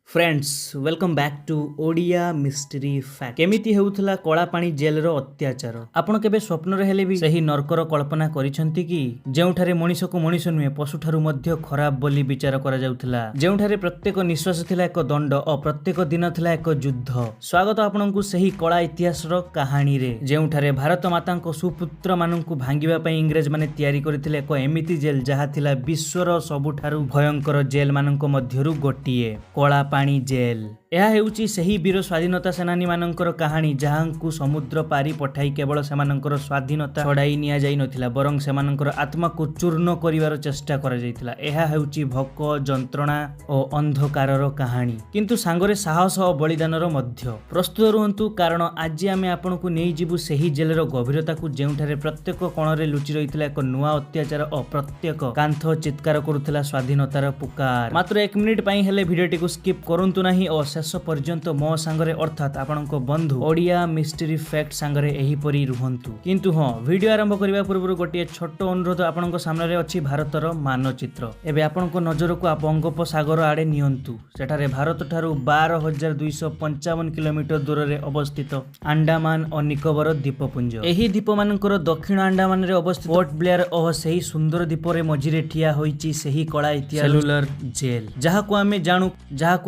Friends, welcome back to Odia Mystery Fact. କେମିତି ହେଉଥିଲା କଳାପାଣି ଜେଲର ଅତ୍ୟାଚାର? ଆପଣ କେବେ ସ୍ୱପ୍ନରେ ହେଲେ ବି ସେହି ନର୍କର କଳ୍ପନା କରିଛନ୍ତି କି, ଯେଉଁଠାରେ ମଣିଷକୁ ମଣିଷ ନୁହେଁ, ପଶୁଠାରୁ ମଧ୍ୟ ଖରାପ ବୋଲି ବିଚାର କରାଯାଉଥିଲା, ଯେଉଁଠାରେ ପ୍ରତ୍ୟେକ ନିଶ୍ୱାସ ଥିଲା ଏକ ଦଣ୍ଡ ଓ ପ୍ରତ୍ୟେକ ଦିନ ଥିଲା ଏକ ଯୁଦ୍ଧ? ସ୍ୱାଗତ ଆପଣଙ୍କୁ ସେହି କଳା ଇତିହାସର କାହାଣୀରେ, ଯେଉଁଠାରେ ଭାରତ ମାତାଙ୍କ ସୁପୁତ୍ରମାନଙ୍କୁ ଭାଙ୍ଗିବା ପାଇଁ ଇଂରେଜମାନେ ତିଆରି କରିଥିଲେ ଏକ ଏମିତି ଜେଲ, ଯାହା ଥିଲା ବିଶ୍ୱର ସବୁଠାରୁ ଭୟଙ୍କର ଜେଲମାନଙ୍କ ମଧ୍ୟରୁ ଗୋଟିଏ, କଳାପାଣି ଜେଲ୍। ଏହା ହେଉଛି ସେହି ବୀର ସ୍ୱାଧୀନତା ସେନାନୀମାନଙ୍କର କାହାଣୀ, ଯାହାଙ୍କୁ ସମୁଦ୍ର ପାରି ପଠାଇ କେବଳ ସେମାନଙ୍କର ସ୍ୱାଧୀନତା ଛଡ଼ାଇ ନିଆଯାଇ ନଥିଲା, ବରଂ ସେମାନଙ୍କର ଆତ୍ମାକୁ ଚୂର୍ଣ୍ଣ କରିବାର ଚେଷ୍ଟା କରାଯାଇଥିଲା। ଏହା ହେଉଛି ଭୋକ, ଯନ୍ତ୍ରଣା ଓ ଅନ୍ଧକାରର କାହାଣୀ, କିନ୍ତୁ ସାଙ୍ଗରେ ସାହସ ଓ ବଳିଦାନର ମଧ୍ୟ। ପ୍ରସ୍ତୁତ ରୁହନ୍ତୁ, କାରଣ ଆଜି ଆମେ ଆପଣଙ୍କୁ ନେଇଯିବୁ ସେହି ଜେଲର ଗଭୀରତାକୁ, ଯେଉଁଠାରେ ପ୍ରତ୍ୟେକ କୋଣରେ ଲୁଚି ରହିଥିଲା ଏକ ନୂଆ ଅତ୍ୟାଚାର ଓ ପ୍ରତ୍ୟେକ କାନ୍ଥ ଚିତ୍କାର କରୁଥିଲା ସ୍ୱାଧୀନତାର ପୁକାର। ମାତ୍ର ଏକ ମିନିଟ୍ ପାଇଁ ହେଲେ ଭିଡ଼ିଓଟିକୁ ସ୍କିପ୍ କରନ୍ତୁ ନାହିଁ ଓ ଶେଷ ପର୍ଯ୍ୟନ୍ତ ମୋ ସାଙ୍ଗରେ, ଅର୍ଥାତ୍ ଆପଣଙ୍କ ବନ୍ଧୁ ଓଡ଼ିଆ ମିଷ୍ଟ୍ରି ଫ୍ୟାକ୍ଟ ସାଙ୍ଗରେ ଏହିପରି ରୁହନ୍ତୁ। କିନ୍ତୁ ହଁ, ଭିଡ଼ିଓ ଆରମ୍ଭ କରିବା ପୂର୍ବରୁ ଗୋଟିଏ ଛୋଟ ଅନୁରୋଧ। ଆପଣଙ୍କ ସାମ୍ନାରେ ଅଛି ଭାରତର ମାନଚିତ୍ର। ଏବେ ଆପଣଙ୍କ ନଜରକୁ ବଙ୍ଗୋପସାଗର ଆଡ଼େ ନିଅନ୍ତୁ। ସେଠାରେ ଭାରତଠାରୁ 12,255 କିଲୋମିଟର ଦୂରରେ ଅବସ୍ଥିତ ଆଣ୍ଡାମାନ ଓ ନିକୋବର ଦ୍ୱୀପପୁଞ୍ଜ। ଏହି ଦ୍ୱୀପମାନଙ୍କର ଦକ୍ଷିଣ ଆଣ୍ଡାମାନରେ ଅବସ୍ଥିତ ପୋର୍ଟ ବ୍ଲେୟାର ଓ ସେହି ସୁନ୍ଦର ଦ୍ୱୀପରେ ମଝିରେ ଠିଆ ହୋଇଛି ସେହି କଳା ଇତିହାସ ସେଲୁଲର ଜେଲ୍, ଯାହାକୁ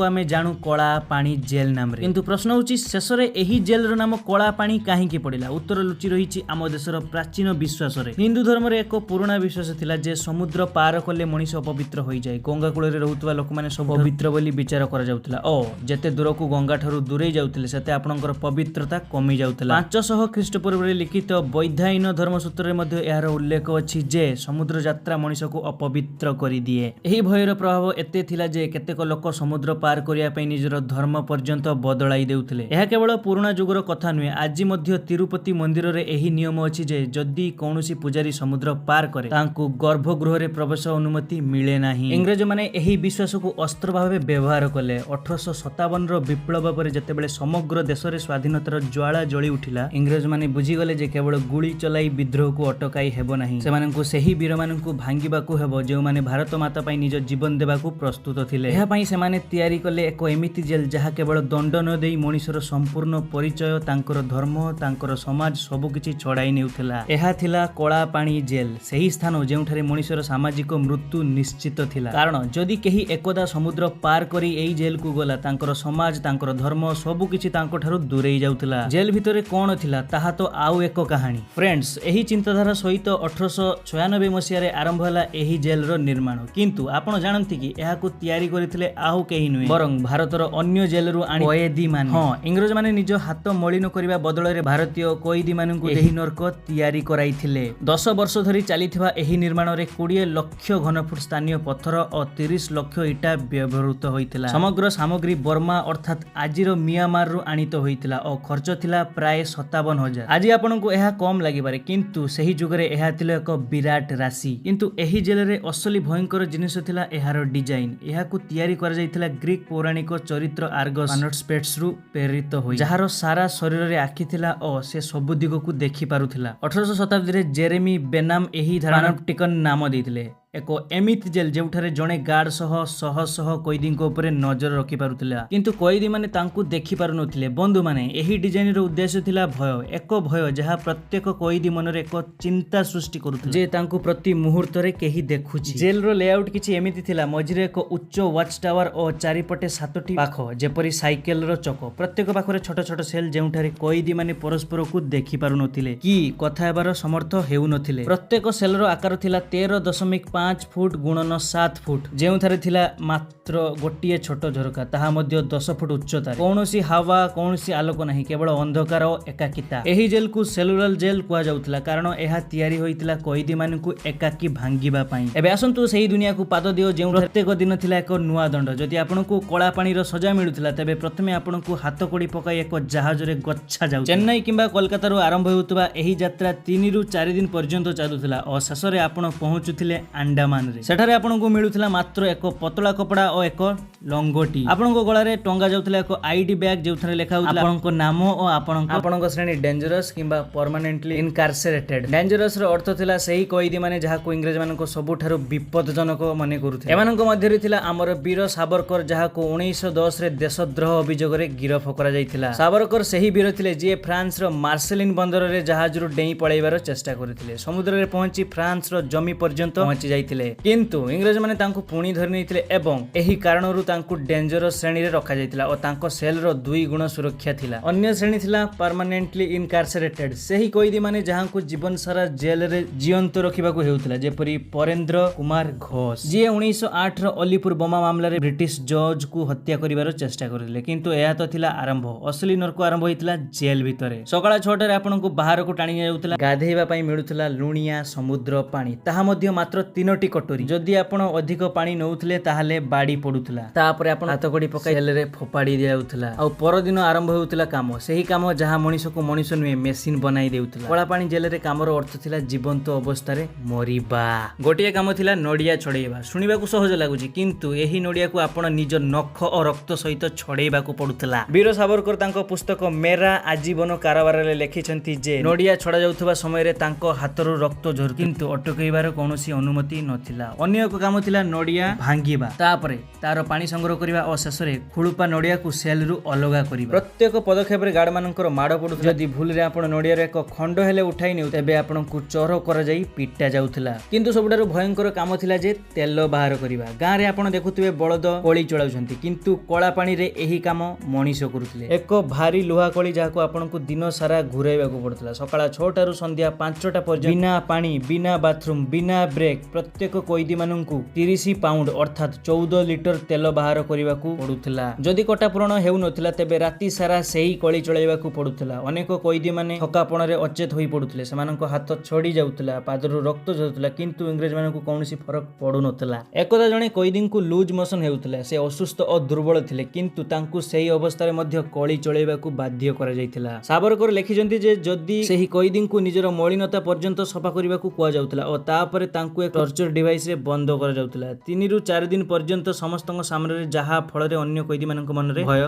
ଆମେ ଜାଣୁ କଳା ପାଣି ଜେଲ୍ ନାମରେ। କିନ୍ତୁ ପ୍ରଶ୍ନ ହେଉଛି, ଶେଷରେ ଏହି ଜେଲ୍ର ନାମ କଳା ପାଣି କାହିଁକି ପଡ଼ିଲା? ଉତ୍ତର ଲୁଚି ରହିଛି ଆମ ଦେଶର ପ୍ରାଚୀନ ବିଶ୍ୱାସରେ। ହିନ୍ଦୁ ଧର୍ମରେ ଏକ ପୁରୁଣା ବିଶ୍ୱାସ ଥିଲା ଯେ ସମୁଦ୍ର ପାର କଲେ ମଣିଷ ଅପବିତ୍ର ହୋଇଯାଏ। ଗଙ୍ଗା କୂଳରେ ରହୁଥିବା ଲୋକମାନେ ସବୁ ପବିତ୍ର ବୋଲି ବିଚାର କରାଯାଉଥିଲା ଓ ଯେତେ ଦୂରକୁ ଗଙ୍ଗାଠାରୁ ଦୂରେଇ ଯାଉଥିଲେ, ସେତେ ଆପଣଙ୍କର ପବିତ୍ରତା କମି ଯାଉଥିଲା। 500 ଖ୍ରୀଷ୍ଟପୂର୍ବରେ ଲିଖିତ ବୌଦ୍ଧାୟନ ଧର୍ମସୂତ୍ରରେ ମଧ୍ୟ ଏହାର ଉଲ୍ଲେଖ ଅଛି ଯେ ସମୁଦ୍ର ଯାତ୍ରା ମଣିଷକୁ ଅପବିତ୍ର କରିଦିଏ। ଏହି ଭୟର ପ୍ରଭାବ ଏତେ ଥିଲା ଯେ କେତେକ ଲୋକ ସମୁଦ୍ର ପାର କରିବା ପାଇଁ ନିଜର ଧର୍ମ ପର୍ଯ୍ୟନ୍ତ ବଦଳାଇ ଦେଉଥିଲେ। ଏହା କେବଳ ପୁରୁଣା ଯୁଗର କଥା ନୁହେଁ। ଆଜି ମଧ୍ୟ ତିରୁପତି ମନ୍ଦିରରେ ଏହି ନିୟମ ଅଛି ଯେ ଯଦି କୌଣସି ପୂଜାରୀ ସମୁଦ୍ର ପାର କରେ, ତାଙ୍କୁ ଗର୍ଭଗୃହରେ ପ୍ରବେଶ ଅନୁମତି ମିଳେ ନାହିଁ। ଇଂରେଜମାନେ ଏହି ବିଶ୍ୱାସକୁ ଅସ୍ତ୍ର ଭାବେ ବ୍ୟବହାର କଲେ। 1857ର ବିପ୍ଳବ ପରେ ଯେତେବେଳେ ସମଗ୍ର ଦେଶରେ ସ୍ୱାଧୀନତାର ଜ୍ୱାଳା ଜଳି ଉଠିଲା, ଇଂରେଜମାନେ ବୁଝିଗଲେ ଯେ କେବଳ ଗୁଳି ଚଲାଇ ବିଦ୍ରୋହକୁ ଅଟକାଇ ହେବ ନାହିଁ। ସେମାନଙ୍କୁ ସେହି ବୀରମାନଙ୍କୁ ଭାଙ୍ଗିବାକୁ ହେବ, ଯେଉଁମାନେ ଭାରତ ମାତା ପାଇଁ ନିଜ ଜୀବନ ଦେବାକୁ ପ୍ରସ୍ତୁତ ଥିଲେ। ଏହା ପାଇଁ ସେମାନେ ତିଆରି କଲେ ଏକ ଏମିତି ଜେଲ୍, ଯାହା କେବଳ ଦଣ୍ଡ ନ ଦେଇ ମଣିଷର ସମ୍ପୂର୍ଣ୍ଣ ପରିଚୟ, ତାଙ୍କର ଧର୍ମ, ତାଙ୍କର ସମାଜ, ସବୁକିଛି ଛଡ଼ାଇ ନେଉଥିଲା। ଏହା ଥିଲା କଳା ପାଣି ଜେଲ୍, ସେହି ସ୍ଥାନ ଯେଉଁଠାରେ ମଣିଷର ସାମାଜିକ ମୃତ୍ୟୁ ନିଶ୍ଚିତ ଥିଲା। କାରଣ ଯଦି କେହି ଏକଦା ସମୁଦ୍ର ପାର କରି ଏଇ ଜେଲକୁ ଗଲା, ତାଙ୍କର ସମାଜ, ତାଙ୍କର ଧର୍ମ, ସବୁକିଛି ତାଙ୍କଠାରୁ ଦୂରେଇ ଯାଉଥିଲା। ଜେଲ୍ ଭିତରେ କଣ ଥିଲା, ତାହା ତ ଆଉ ଏକ କାହାଣୀ। ଫ୍ରେଣ୍ଡସ୍, ଏହି ଚିନ୍ତାଧାରା ସହିତ 1896 ମସିହାରେ ଆରମ୍ଭ ହେଲା ଏହି ଜେଲର ନିର୍ମାଣ। କିନ୍ତୁ ଆପଣ ଜାଣନ୍ତି କି, ଏହାକୁ ତିଆରି କରିଥିଲେ ଆଉ କେହି ନୁହେଁ, ବରଂ ଭାରତର ଅନ୍ୟ ଜେଲରୁ ଆଣି କଏଦୀମାନେ। ହଁ, ଇଂରେଜମାନେ ନିଜ ହାତ ମଳିନ କରିବା ବଦଳରେ ଭାରତୀୟ କଏଦୀମାନଙ୍କୁ ଏହି ନର୍କ ତିଆରି କରାଇଥିଲେ। 10 ବର୍ଷ ଧରି ଚାଲିଥିବା ଏହି ନିର୍ମାଣରେ 20 ଲକ୍ଷ ଘନଫୁଟ ସ୍ଥାନୀୟ ପଥର ଓ 30 ଲକ୍ଷ ଇଟା ବ୍ୟବହୃତ ହୋଇଥିଲା। ସମଗ୍ର ସାମଗ୍ରୀ ବର୍ମା, ଅର୍ଥାତ୍ ଆଜିର ମିଆଁମାରରୁ ଆଣିତ ହୋଇଥିଲା ଓ ଖର୍ଚ୍ଚ ଥିଲା ପ୍ରାୟ 57,000। ଆଜି ଆପଣଙ୍କୁ ଏହା କମ୍ ଲାଗିପାରେ, କିନ୍ତୁ ସେହି ଯୁଗରେ ଏହା ଥିଲା ଏକ ବିରାଟ ରାଶି। କିନ୍ତୁ ଏହି ଜେଲରେ ଅସଲି ଭୟଙ୍କର ଜିନିଷ ଥିଲା ଏହାର ଡିଜାଇନ। ଏହାକୁ ତିଆରି କରାଯାଇଥିଲା ଗ୍ରୀକ ପୌରାଣିକ ଚରିତ୍ର ଆର୍ଗସ୍ ରୁ ପ୍ରେରିତ ହୋଇ, ଯାହାର ସାରା ଶରୀରରେ ଆଖି ଥିଲା ଓ ସେ ସବୁ ଦିଗକୁ ଦେଖି ପାରୁଥିଲା। 18ଶ ଶତାବ୍ଦୀରେ ଜେରେମି ବେନାମ ଏହି ଧାରଣାଟିକନ ନାମ ଦେଇଥିଲେ। ଏକ ଏମିତି ଜେଲ୍, ଯେଉଁଠାରେ ଜଣେ ଗାର୍ଡ ସହ ଶହ ଶହ କଏଦୀଙ୍କ ଉପରେ ନଜର ରଖିପାରୁଥିଲା, କିନ୍ତୁ କଏଦୀମାନେ ତାଙ୍କୁ ଦେଖିପାରୁନଥିଲେ। ବନ୍ଧୁମାନେ, ଏହି ଡିଜାଇନର ଉଦ୍ଦେଶ୍ୟ ଥିଲା ଭୟ। ଏକ ଭୟ ଯାହା ପ୍ରତ୍ୟେକ କଏଦୀ ମନରେ ଏକ ଚିନ୍ତା ସୃଷ୍ଟି କରୁଥିଲା ଯେ ତାଙ୍କୁ ପ୍ରତି ମୁହୂର୍ତ୍ତରେ କେହି ଦେଖୁଛି। ଜେଲର ଲେଆଉଟ୍ କିଛି ଏମିତି ଥିଲା। ମଝିରେ ଏକ ଉଚ୍ଚ ୱାଚ୍ ଟାୱାର ଓ ଚାରିପଟେ ସାତୋଟି ପାଖ, ଯେପରି ସାଇକେଲର ଚକ। ପ୍ରତ୍ୟେକ ପାଖରେ ଛୋଟ ଛୋଟ ସେଲ୍, ଯେଉଁଠାରେ କଏଦୀମାନେ ପରସ୍ପରକୁ ଦେଖିପାରୁନଥିଲେ କି କଥା ହେବାର ସମର୍ଥ ହେଉନଥିଲେ। ପ୍ରତ୍ୟେକ ସେଲର ଆକାର ଥିଲା 13.5 ଫୁଟ ଗୁଣନ 7 ଫୁଟ, ଯେଉଁଠାରେ ଥିଲା ମାତ୍ର ଗୋଟିଏ ଛୋଟ ଝରକା, ତାହା ମଧ୍ୟ 10 ଫୁଟ ଉଚ୍ଚତାରେ। କୌଣସି ହାୱା, କୌଣସି ଆଲୋକ ନାହିଁ, କେବଳ ଅନ୍ଧକାର ଓ ଏକାକିତା। ଏହି ଜେଲକୁ ସେଲୁଲାର ଜେଲ୍ କୁହାଯାଉଥିଲା, କାରଣ ଏହା ତିଆରି ହୋଇଥିଲା କଏଦୀମାନଙ୍କୁ ଏକାକୀ ଭାଙ୍ଗିବା ପାଇଁ। ଏବେ ଆସନ୍ତୁ ସେହି ଦୁନିଆକୁ ପାଦ ଦିଅ, ଯେଉଁ ପ୍ରତ୍ୟେକ ଦିନ ଥିଲା ଏକ ନୂଆ ଦଣ୍ଡ। ଯଦି ଆପଣଙ୍କୁ କଳା ପାଣିର ସଜା ମିଳୁଥିଲା, ତେବେ ପ୍ରଥମେ ଆପଣଙ୍କୁ ହାତ କଡ଼ି ପକାଇ ଏକ ଜାହାଜରେ ଗଚ୍ଛା ଯାଉ। ଚେନ୍ନାଇ କିମ୍ବା କୋଲକାତାରୁ ଆରମ୍ଭ ହେଉଥିବା ଏହି ଯାତ୍ରା 3ରୁ 4 ଦିନ ପର୍ଯ୍ୟନ୍ତ ଚାଲୁଥିଲା ଓ ଶେଷରେ ଆପଣ ପହଞ୍ଚୁଥିଲେ ଆଣ୍ଡାମାନରେ। ସେଠାରେ ଆପଣଙ୍କୁ ମିଳୁଥିଲା ମାତ୍ର ଏକ ପତଳା କପଡ଼ା ଓ ଏକ ଲଙ୍ଗୋଟି। ଆପଣଙ୍କ ଗଳାରେ ଟଙ୍ଗା ଯାଉଥିଲା ଏକ ଆଇଡି ବ୍ୟାଗ, ଯେଉଁଥିରେ ଲେଖା ହେଉଥିଲା ଆପଣଙ୍କ ନାମ ଓ ଆପଣଙ୍କ ଶ୍ରେଣୀ, ଡେଞ୍ଜରସ୍ କିମ୍ବା ପରମାନେଣ୍ଟଲି ଇନକାର୍ସେରେଟେଡ୍। ଡେଞ୍ଜରସ୍ ର ଅର୍ଥ ଥିଲା ସେହି କଏଦୀ ମାନେ ଯାହାକୁ ଇଂରେଜ ମାନଙ୍କୁ ସବୁଠାରୁ ବିପଦଜନକ ମନେ କରୁଥିଲେ। ଏମାନଙ୍କ ମଧ୍ୟରେ ଥିଲା ଆମର ବୀର ସାବରକର, ଯାହାକୁ 1910ରେ ଦେଶଦ୍ରୋହ ଅଭିଯୋଗରେ ଗିରଫ କରାଯାଇଥିଲା। ସାବରକର ସେହି ବୀର ଥିଲେ ଯିଏ ଫ୍ରାନ୍ସର ମାର୍ସେଲିନ ବନ୍ଦରରେ ଜାହାଜରୁ ଡେଇଁ ପଳାଇବାର ଚେଷ୍ଟା କରିଥିଲେ। ସମୁଦ୍ରରେ ପହଞ୍ଚି ଫ୍ରାନ୍ସର ଜମି ପର୍ଯ୍ୟନ୍ତ ପହଞ୍ଚି ଯାଇଥିଲେ, କିନ୍ତୁ ଇଂରେଜମାନେ ତାଙ୍କୁ ପୁଣି ଧରି ନେଇଥିଲେ ଏବଂ ଏହି କାରଣରୁ ତାଙ୍କୁ ଡେଞ୍ଜରସ୍ ଶ୍ରେଣୀରେ ରଖାଯାଇଥିଲା ଓ ତାଙ୍କ ସେଲର 2 ଗୁଣ ସୁରକ୍ଷା ଥିଲା। ଅନ୍ୟ ଶ୍ରେଣୀ ଥିଲା ପରମାନେଣ୍ଟଲି ଇନକାର୍ସେରେଟେଡ୍, ସେହି କଏଦୀମାନେ ଯାହାଙ୍କୁ ଜୀବନ ସାରା ଜେଲରେ ଜୀଅନ୍ତ ରଖିବାକୁ ହେଉଥିଲା, ଯେପରି ପରେନ୍ଦ୍ର କୁମାର ଘୋଷ, ଯିଏ 1908ର ଅଲିପୁର ବୋମା ମାମଲାରେ ବ୍ରିଟିଶ ଜଜକୁ ହତ୍ୟା କରିବାର ଚେଷ୍ଟା କରିଥିଲେ। କିନ୍ତୁ ଏହା ତ ଥିଲା ଆରମ୍ଭ। ଅସଲି ନର୍କ ଆରମ୍ଭ ହୋଇଥିଲା ଜେଲ ଭିତରେ। ସକାଳ 6ଟାରେ ଆପଣଙ୍କୁ ବାହାରକୁ ଟାଣି ନିଆଯାଉଥିଲା। ଗାଧେଇବା ପାଇଁ ମିଳୁଥିଲା ଲୁଣିଆ ସମୁଦ୍ର ପାଣି, ତାହା ମଧ୍ୟ ମାତ୍ର ତିନୋଟି କଟୋରୀ। ଯଦି ଆପଣ ଅଧିକ ପାଣି ନଉଥିଲେ, ତାହେଲେ ବାଡ଼ି ପଡୁଥିଲା। ତାପରେ ଆପଣ ହାତ କଡ଼ି ପକାଇ ଜେଲରେ ଫୋପାଡ଼ି ଦିଆଯାଉଥିଲା। ଆଉ ପରଦିନ ଆରମ୍ଭ ହେଉଥିଲା କାମ, ସେହି କାମ ଯାହା ମଣିଷକୁ ମଣିଷ ନୁହେଁ, ମେସିନ ବନାଇ ଦେଉଥିଲା। କଳାପାଣି ଜେଲରେ କାମର ଅର୍ଥ ଥିଲା ଜୀବନ୍ତ ଅବସ୍ଥାରେ ମରିବା। ଗୋଟିଏ କାମ ଥିଲା ନଡ଼ିଆ ଛଡେଇବା। ଶୁଣିବାକୁ ସହଜ ଲାଗୁଛି, କିନ୍ତୁ ଏହି ନଡ଼ିଆକୁ ଆପଣ ନିଜ ନଖ ଓ ରକ୍ତ ସହିତ ଛଡେଇବାକୁ ପଡୁଥିଲା। ବୀର ସାବରକର ତାଙ୍କ ପୁସ୍ତକ ମେରା ଆଜୀବନ କାରାବାରରେ ଲେଖିଛନ୍ତି ଯେ ନଡ଼ିଆ ଛଡା ଯାଉଥିବା ସମୟରେ ତାଙ୍କ ହାତରୁ ରକ୍ତ ଝରୁ, କିନ୍ତୁ ଅଟକେଇବାର କୌଣସି ଅନୁମତି ନଥିଲା। ଅନ୍ୟ ଏକ କାମ ଥିଲା ନଡ଼ିଆ ଭାଙ୍ଗିବା, ତାପରେ ତାର ପାଣି ସଂଗ୍ରହ କରିବା ଓ ଶେଷରେ ଖୋଳୁପା ନଡ଼ିଆକୁ ସେଲରୁ ଅଲଗା କରିବା। ପ୍ରତ୍ୟେକ ପଦକ୍ଷେପରେ ଗାର୍ଡମାନଙ୍କର ମାଡ଼ ପଡୁଥିଲା। ଯଦି ଭୁଲରେ ଆପଣ ନଡ଼ିଆର ଏକ ଖଣ୍ଡ ହେଲେ ଉଠାଇ ନେଉ, ତେବେ ଆପଣଙ୍କୁ ଚର କରାଯାଇ ପିଟା ଯାଉଥିଲା। କିନ୍ତୁ ସବୁଠାରୁ ଭୟଙ୍କର କାମ ଥିଲା ଯେ ତେଲ ବାହାର କରିବା। ଗାଁରେ ଆପଣ ଦେଖୁଥିବେ ବଳଦ କଳି ଚଳାଉଛନ୍ତି, କିନ୍ତୁ କଳା ପାଣିରେ ଏହି କାମ ମଣିଷ କରୁଥିଲେ। ଏକ ଭାରି ଲୁହା କଳି, ଯାହାକୁ ଆପଣଙ୍କୁ ଦିନ ସାରା ଘୁରାଇବାକୁ ପଡୁଥିଲା, ସକାଳ 6ଟାରୁ ସନ୍ଧ୍ୟା 5ଟା ପର୍ଯ୍ୟନ୍ତ, ବିନା ପାଣି, ବିନା ବାଥରୁମ, ବିନା ବ୍ରେକ୍। ପ୍ରତ୍ୟେକ କଏଦୀମାନଙ୍କୁ 30 ପାଉଣ୍ଡ ଅର୍ଥାତ୍ 14 ଲିଟର ତେଲ ବାହାର କରିବାକୁ ପଡୁଥିଲା। ଯଦି କୋଟା ପୂରଣ ହେଉନଥିଲା, ତେବେ ରାତି ସାରା ସେହି କଳି ଚଳାଇବାକୁ ପଡୁଥିଲା। ଅନେକ କଏଦୀମାନେ ଥକାପଣରେ ଅଚେତ ହୋଇ ପଡୁଥିଲେ। ସେମାନଙ୍କ ହାତ ଛଡି ଯାଉଥିଲା, ପାଦରୁ ରକ୍ତ ଝରୁଥିଲା, କିନ୍ତୁ ଇଂରେଜମାନଙ୍କୁ କୌଣସି ଫରକ ପଡୁନଥିଲା। ଏକଦା ଜଣେ କଏଦୀଙ୍କୁ ଲୁଜ୍ ମୋସନ ହେଉଥିଲା। ସେ ଅସୁସ୍ଥ ଓ ଦୁର୍ବଳ ଥିଲେ, କିନ୍ତୁ ତାଙ୍କୁ ସେହି ଅବସ୍ଥାରେ ମଧ୍ୟ କଳି ଚଳାଇବାକୁ ବାଧ୍ୟ କରାଯାଇଥିଲା। ସାବରକର ଲେଖିଛନ୍ତି ଯେ ଯଦି ସେହି କଏଦୀଙ୍କୁ ନିଜର ମଳିନତା ପର୍ଯ୍ୟନ୍ତ ସଫା କରିବାକୁ କୁହାଯାଉଥିଲା ଓ ତାପରେ ତାଙ୍କୁ ଏକ ଟର୍ଚର ଡିଭାଇସରେ ବନ୍ଦ କରାଯାଉଥିଲା 3ରୁ 4 ଦିନ ପର୍ଯ୍ୟନ୍ତ ସମସ୍ତଙ୍କ ସାମ୍ନାରେ, ଯାହା ଫଳରେ ଅନ୍ୟ କଏଦୀମାନଙ୍କ ମନରେ ଭୟ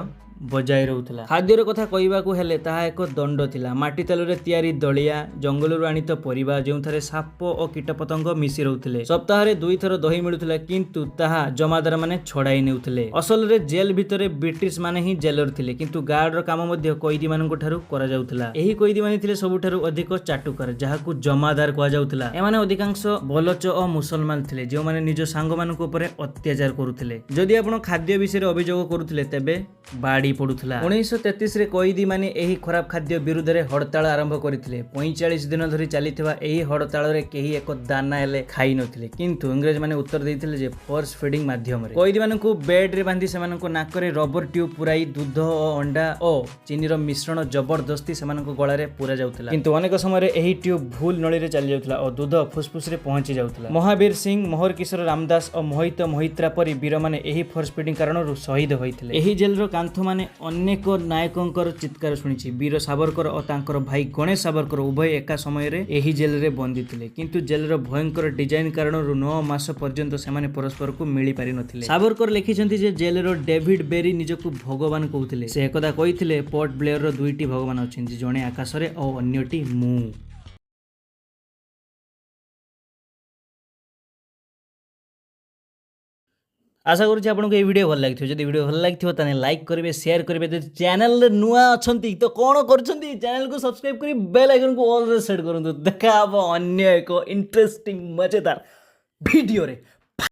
ବଜାୟ ରହୁଥିଲା। ଖାଦ୍ୟର କଥା କହିବାକୁ ହେଲେ ତାହା ଏକ ଦଣ୍ଡ ଥିଲା। ମାଟି ତେଲରେ ତିଆରି ଦଳିଆ, ଜଙ୍ଗଲରୁ ଆଣିତ ପରିବା, ଯେଉଁଥିରେ ସାପ ଓ କୀଟପତଙ୍ଗ ମିଶି ରହୁଥିଲେ। ସପ୍ତାହରେ ଦୁଇଥର ଦହି ମିଳୁଥିଲା, କିନ୍ତୁ ତାହା ଜମାଦାର ମାନେ ଛଡାଇ ନେଉଥିଲେ। ଅସଲରେ ଜେଲ ଭିତରେ ବ୍ରିଟିଶ ମାନେ ହିଁ ଜେଲର ଥିଲେ, କିନ୍ତୁ ଗାର୍ଡର କାମ ମଧ୍ୟ କଏଦୀମାନଙ୍କ ଠାରୁ କରାଯାଉଥିଲା। ଏହି କଏଦୀମାନେ ଥିଲେ ସବୁଠାରୁ ଅଧିକ ଚାଟୁକାର, ଯାହାକୁ ଜମାଦାର କୁହାଯାଉଥିଲା। ଏମାନେ ଅଧିକାଂଶ ବଲୋଚ ଓ ମୁସଲମାନ ଥିଲେ, ଯେଉଁମାନେ ନିଜ ସାଙ୍ଗମାନଙ୍କ ଉପରେ ଅତ୍ୟାଚାର କରୁଥିଲେ। ଯଦି ଆପଣ ଖାଦ୍ୟ ବିଷୟରେ ଅଭିଯୋଗ କରୁଥିଲେ, ତେବେ ବାଡ଼ି ପଡୁଥିଲା। 1933ରେ କଏଦୀମାନେ ଏହି ଖରାପ ଖାଦ୍ୟ ବିରୁଦ୍ଧରେ ହଡ଼ତାଳ ଆରମ୍ଭ କରିଥିଲେ। 45 ଦିନ ଧରି ଚାଲିଥିବା ଏହି ହଡ଼ତାଳରେ କେହି ଏକ ଦାନା ହେଲେ ଖାଇନଥିଲେ। କିନ୍ତୁ ଇଂରେଜମାନେ ଉତ୍ତର ଦେଇଥିଲେ ଯେ ଫୋର୍ସ ଫିଡିଂ ମାଧ୍ୟମରେ। କଏଦୀମାନଙ୍କୁ ବେଡରେ ବାନ୍ଧି ସେମାନଙ୍କ ନାକରେ ରବର ଟ୍ୟୁବ୍ ପୁରାଇ ଦୁଧ ଓ ଅଣ୍ଡା ଓ ଚିନିର ମିଶ୍ରଣ ଜବରଦସ୍ତି ସେମାନଙ୍କ ଗଳାରେ ପୁରା ଯାଉଥିଲା। କିନ୍ତୁ ଅନେକ ସମୟରେ ଏହି ଟ୍ୟୁବ୍ ଭୁଲ ନଳୀରେ ଚାଲି ଯାଉଥିଲା ଓ ଦୁଧ ଫୁସଫୁସରେ ପହଞ୍ଚି ଯାଉଥିଲା। ମହାବୀର ସିଂ, ମୋହର କିଶୋର ରାମଦାସ ଓ ମୋହିତ ମୋହିତ୍ରା ପରି ବୀରମାନେ ଏହି ଫୋର୍ସ ଫିଡିଂ କାରଣରୁ ଶହୀଦ ହୋଇଥିଲେ। ଏହି ଜେଲର କାନ୍ଥମାନେ ଅନେକ ନାୟକଙ୍କର ଚିତ୍କାର ଶୁଣିଛି। ବୀର ସାବରକର ଓ ତାଙ୍କର ଭାଇ ଗଣେଶ ସାବରକର ଉଭୟ ଏକା ସମୟରେ ଏହି ଜେଲରେ ବନ୍ଦୀ ଥିଲେ, କିନ୍ତୁ ଜେଲର ଭୟଙ୍କର ଡିଜାଇନ କାରଣରୁ 9 ମାସ ପର୍ଯ୍ୟନ୍ତ ସେମାନେ ପରସ୍ପରକୁ ମିଳି ପାରିନଥିଲେ। ସାବରକର ଲେଖିଛନ୍ତି ଯେ ଜେଲର ଡେଭିଡ ବେରି ନିଜକୁ ଭଗବାନ କହୁଥିଲେ। ସେ ଏକଦା କହିଥିଲେ, "ପୋର୍ଟ ବ୍ଲେୟରର ଦୁଇଟି ଭଗବାନ ଅଛନ୍ତି, ଜଣେ ଆକାଶରେ ଓ ଅନ୍ୟଟି ମୁଁ।" ଆଶା କରୁଛି ଆପଣଙ୍କୁ ଏହି ଭିଡ଼ିଓ ଭଲ ଲାଗିଥିବ। ଯଦି ଭିଡ଼ିଓ ଭଲ ଲାଗିଥିବ, ତାହେଲେ ଲାଇକ୍ କରିବେ, ସେୟାର କରିବେ। ଯଦି ଚ୍ୟାନେଲରେ ନୂଆ ଅଛନ୍ତି ତ କ'ଣ କରୁଛନ୍ତି? ଚ୍ୟାନେଲକୁ ସବସ୍କ୍ରାଇବ୍ କରି ବେଲ୍ ଆଇକନ୍କୁ ଅଲ୍ରେ ସେଟ୍ କରନ୍ତୁ। ଦେଖା ହେବ ଅନ୍ୟ ଏକ ଇଣ୍ଟରେଷ୍ଟିଂ ମଜେଦାର ଭିଡ଼ିଓରେ।